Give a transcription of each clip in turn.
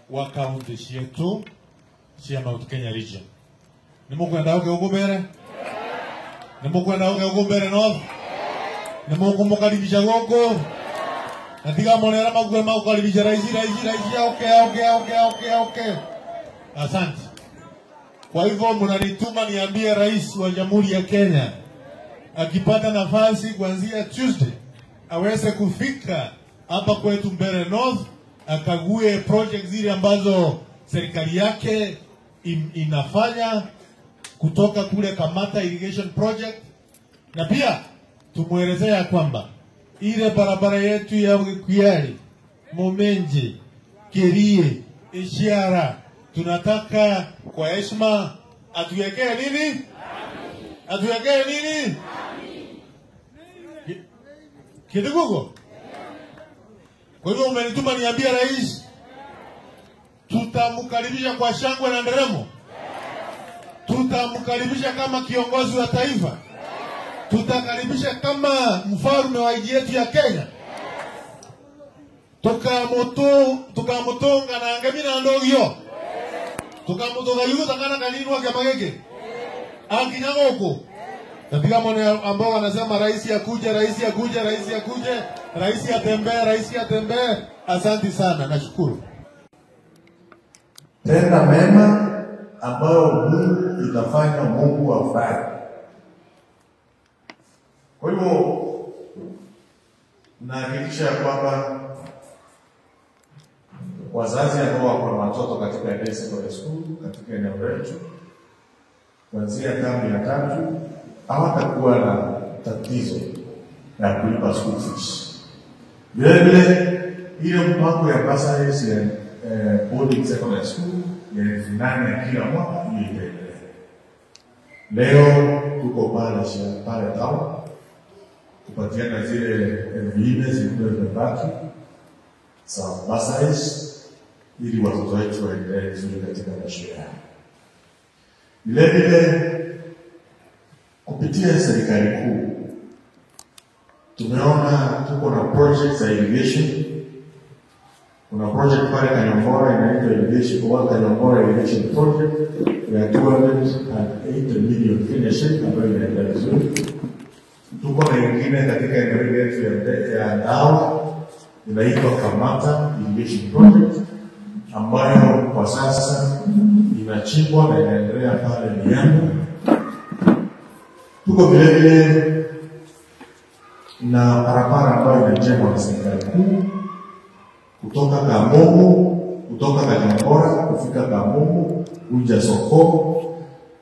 Wa kaunti cietu cia Mount Kenya region. Nĩ mũkwenda ũke gũkũ mbere? Nĩ mũkwenda ũke gũkũ mbere North? Nĩ mũkũmũkaribisha gũkũ? Na tiga mone arĩa makuga magũkaribisha raisi raisi raisi, okay okay okay okay okay. Asante. Kwa hivyo mnanituma niambie Rais wa Jamhuri ya Kenya akipata nafasi kuanzia Tuesday aweze kufika hapa kwetu Mbeere North akague project zile ambazo serikali yake inafanya kutoka kule Kamata Irrigation Project, na pia tumuelezea ya kwamba ile barabara yetu ya Kuyali, Momenje, Kerie, Ishiara tunataka kwa heshima atuwekee nini? Atuwekee nini? Kidogo. Kwa hivyo umenituma niambie rais tutamkaribisha kwa shangwe na nderemo. Tutamkaribisha kama kiongozi wa taifa. Tutakaribisha kama mfalme wa nchi yetu ya Kenya. Tukamutunga na ngemina ndogio. Tukamutunga yuko takana kalinwa kama geke. Akinya huko. Napiga mone ambao wanasema rais akuje, rais akuje, rais akuje, rais atembee, rais atembee. Asante sana, nashukuru. Tenda mema ambayo Mungu itafanya Mungu afurahi. Kwa hivyo nahakikisha kwamba wazazi ambao wako na watoto katika day secondary school katika eneo letu kuanzia termu ya 3 hawatakuwa na tatizo la kulipa school fees. Vile vile ile mpango ya bursaries ya boarding secondary school ya 8,000 kila mwaka hiyo itaendelea. Leo tuko pale town kupatiana zile 4,000 zilikuwa zimebaki za bursaries ili watoto wetu waendelee vizuri katika maisha yao. Vile vile kupitia serikali kuu tumeona tuko na project za irrigation. Kuna project pale Kanyongora inaitwa irrigation, Kanyongora Irrigation Project ya 208 million Kenya shillings ambayo inaendelea vizuri. Tuko na ingine katika eneo letu ya Ndawa inaitwa Kamata Irrigation Project ambayo kwa sasa inachimbwa na inaendelea pale Liango. Tuko vile vile na barabara ambayo inajengwa na serikali kuu kutoka Kamongo, kutoka Kanyongora kufika Kamongo kuja Soko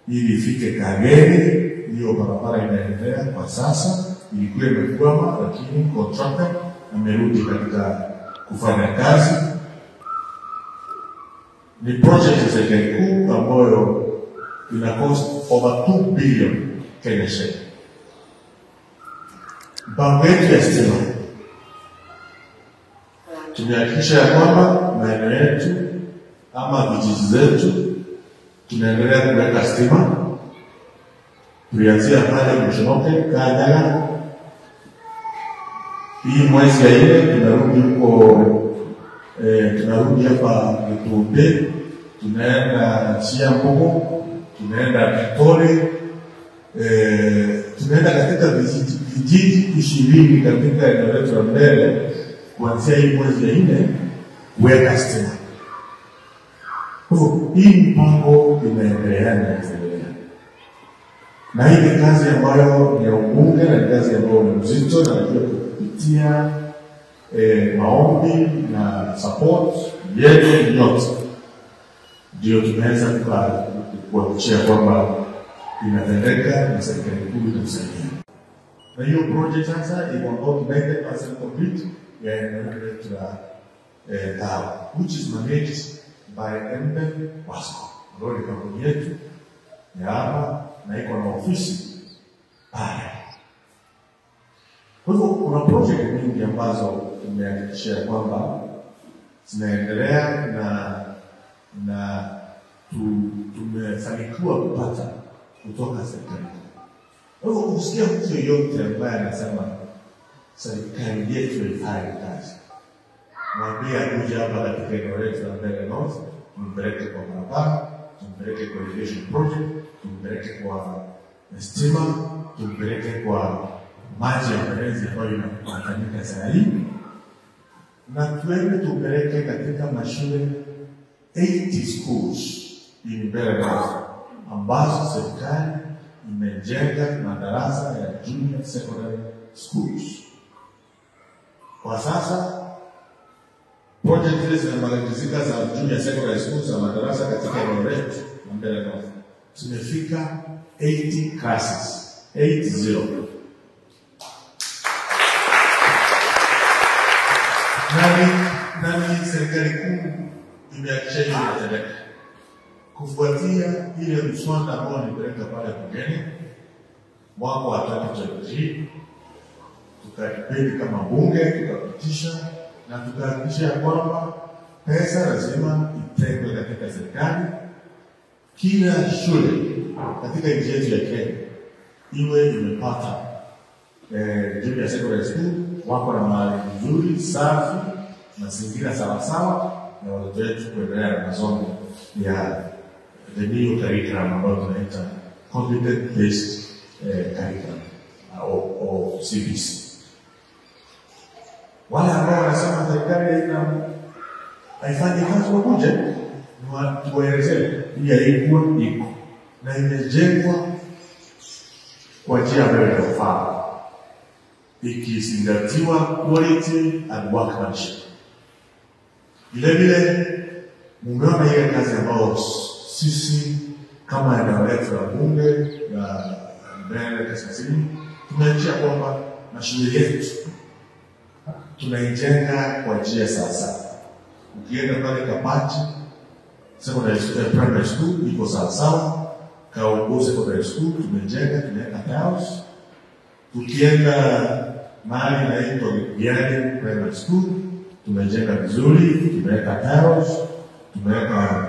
ili ifike Kagere. Hiyo barabara inaendelea kwa sasa, ilikuwa imekwama lakini contractor amerudi katika kufanya kazi. Ni project ya serikali kuu ambayo ina cost over 2 billion Kenya shillings. Mpango yetu ya stima tumehakikisha ya kwamba maeneo yetu ama vijiji zetu tunaendelea kuweka stima. Tulianzia pale Mshonoke, Kanyaga. Hii mwezi ya 4 tunarudi huko, tunarudi hapa Gitube, tunaenda Chiambogo, tunaenda Kitore, tunaenda katika vijiji 20 katika eneo letu la Mbeere kuanzia hii mwezi ya 4 kuweka stima. Kwa hivyo hii mpango inaendelea na inaendelea. Na hii ni kazi ambayo ni ya ubunge na ni kazi ambayo ni mzito, na najua kupitia maombi na support yetu yote ndio tumeweza kuhakikisha kwamba inatendeka na serikali kuu itatusaidia. Na hiyo project sasa iko about 90% complete ya eneo letu la Ndawa, which is managed by Embe Wasco, ambayo ni kampuni yetu ya hapa na iko na ofisi pale. Kwa hivyo kuna project nyingi ambazo tumehakikisha kwamba zinaendelea na tumefanikiwa kupata kutoka serikali. Kwa hivyo usikia mtu yeyote ambaye anasema serikali yetu haifai kazi, Mwambie akuje hapa katika eneo letu la Mbeere North, tumpeleke kwa barabara, tumpeleke kwa irrigation project, tumpeleke kwa stima, tumpeleke kwa maji ya mfereji ambayo inafanyika saa hii, na tuende tupeleke katika mashule 80 schools in Mbeere North ambazo serikali imejenga madarasa ya junior secondary schools. Kwa sasa project hizi zinamalizika za junior secondary schools za madarasa katika eneo letu la Mbeere North zimefika 80 classes, 80. Nani serikali kuu imehakikisha hiyo inatendeka kufuatia ile mswada ambao nilipeleka pale bungeni mwaka wa 2023, tukadibeti kama bunge, tukapitisha na tukahakikisha kwamba pesa lazima itengwe katika serikali. Kila shule katika nchi yetu ya Kenya iwe imepata junior secondary school, wako na mahali nzuri safi, mazingira sawasawa, na watoto wetu kuendelea na masomo ya the new curriculum ambayo tunaita competent based curriculum au CBC. Wale ambao wanasema serikali haifanyi kazi wakuje tuwaelezee hii haikuwa iko na imejengwa kwa njia ambayo inafaa, ikizingatiwa quality and workmanship. Vile vile mumeona ile kazi ambayo sisi kama eneo letu la bunge la Mbeere Kaskazini tumeachia kwamba mashule yetu tunaijenga kwa njia sasa. Ukienda pale Kapachi secondary school, primary school iko sawasawa. Kaongo secondary school tumejenga, tumeweka tiles. Tukienda mahali inaitwa Gikuani primary school tumejenga vizuri, tumeweka tiles, tumeweka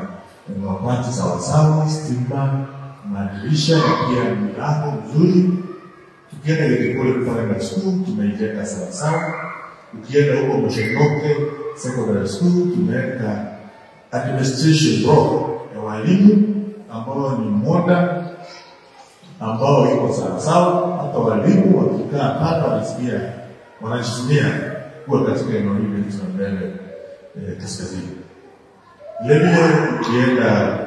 mabati sawasawa, stima, madirisha na pia milango mzuri. Tukienda Gikuani primary school tumeijenga sawasawa. Ukienda huko Moshengoke secondary school tumeweka administration block ya walimu ambao ni modern, ambao iko sawasawa. Hata walimu wakikaa pale wanasikia wanajitumia kuwa katika eneo hili la Mbeere Kaskazini. Vile vile ukienda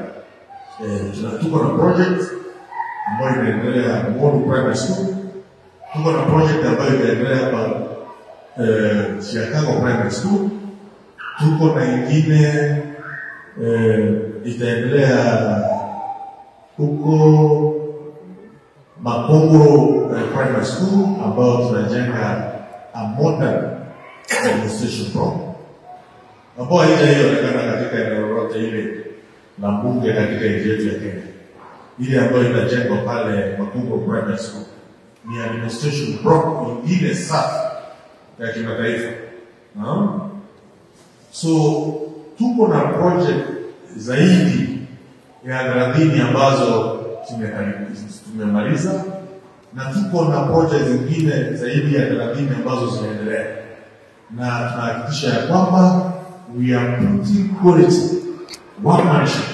tuko na project ambayo inaendelea Molu Primary School, tuko na project ambayo inaendelea hapa Chicago Primary School, tuko na ingine itaendelea huko Makongo Primary School ambao tunajenga a modern administration block ambao haijaonekana katika eneo lolote ile la bunge katika nchi yetu ya Kenya. Ile ambayo inajengwa pale Makongo Primary School ni administration block ingine safi ya kimataifa. So tuko na project zaidi ya 30 ambazo tumemaliza, na tuko na project zingine zaidi ya 30 ambazo zinaendelea, na tunahakikisha ya kwamba we are putting quality, workmanship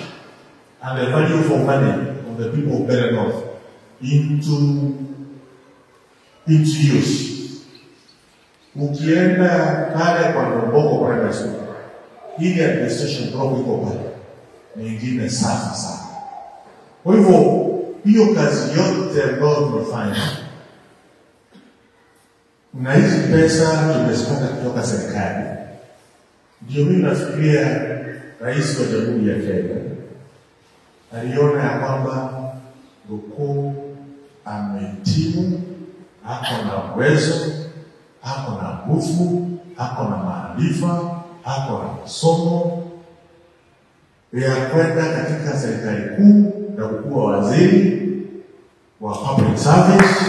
and the value for money of the people of Mbeere North into use. Ukienda pale kwa Ndomboko Primary School, ile administration block iko pale ni ingine safi sana. Kwa hivyo hiyo kazi yote ambayo tumefanya na hizi pesa tumezipata kutoka serikali, ndio mimi nafikiria Rais wa Jamhuri ya Kenya aliona ya kwamba Thuku amehitimu, ako na uwezo, ako na nguvu, ako na maarifa, ako na masomo ya kwenda katika serikali kuu na kukuwa waziri wa public service.